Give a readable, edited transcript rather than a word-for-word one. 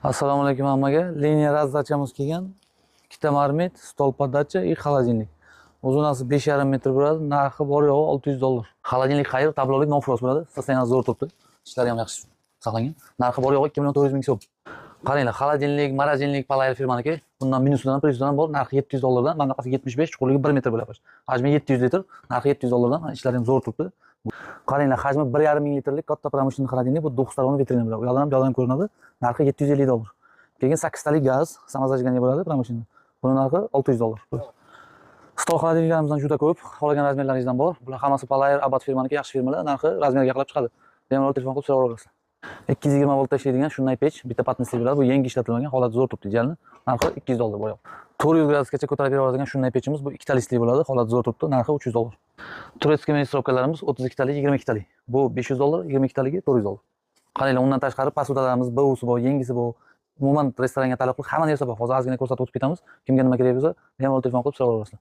Assalomu alaykum hammaga. Liniya раздачamiz kelgan. Ikkita marmit, stol подача и холодильник. Uzunasi 5,5 metr bo'ladi, narxi bor yo'g'i $600. Холодильник xayr, tablolik no frost bo'ladi. Состояние zo'r turibdi. Ishlari ham yaxshi saqlangan. Narxi bor yo'g'i 2 400 ming so'm. Qaranglar, холодильник, морозильник Palayer firmaniki. Bundan minusidan ham, plyusidan ham bor. Narxi $700 dan, mana bunaqasi 75, chuqurligi 1 metr bo'ladi. Hajmi 700 litr, narxi $700 dan, ishlari ham zo'r turibdi. Qaranglar, hajmi 1,5 ming litrlik katta промышленный холодильник, bu 9 taronli vitrina bo'ladi. U yoqdan ham, bu yoqdan ham ko'rinadi. Narxi $750. Keyin 8 talik gaz, самозажигание bo'ladi промышленный. Buni narxi $600. Stol холодильниklarimizdan juda ko'p, xohlagan razmerlaringizdan bor. Bular hammasi Palayer, Abat firmaniki, yaxshi firmalar, narxi razmerga qarab chiqadi. Bemalol telefon qilib so'rab olasizlar. 220 voltda ishlaydigan shunday pech, bitta patnisli bo'ladi. Bu yangi ishlatilmagan, holati zo'r turibdi, idealni. Narxi $200 bor yo'q. 400 gradusgacha ko'tarib bera oladigan shunday pechimiz, bu ikkita listli bo'ladi, holati zo'r turibdi, narxi $300. Турецкий менстровкаlarimiz 32 talik, 22 talik. Bu $500, 22 taligi $400. Qaranglar, undan tashqari posudalarimiz, BUsi bor, yengisi bor. Umuman restoranga taalluqli hamma narsa bor. Hozir ozgina ko'rsatib o'tib ketamiz. Kimga nima kerak bo'lsa, bemalol telefon qilib so'rab olasizlar.